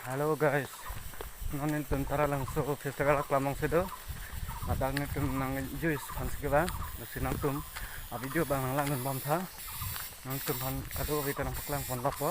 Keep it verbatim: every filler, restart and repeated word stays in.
Hello guys, non nelitum Taralangso festival aklam along si do. Ladak nelitum nang juice phan si kevang, lasi nangtum a video abang nang langdun bom tha. Nangtum aphan kadokave ta nang paklang pon lok po.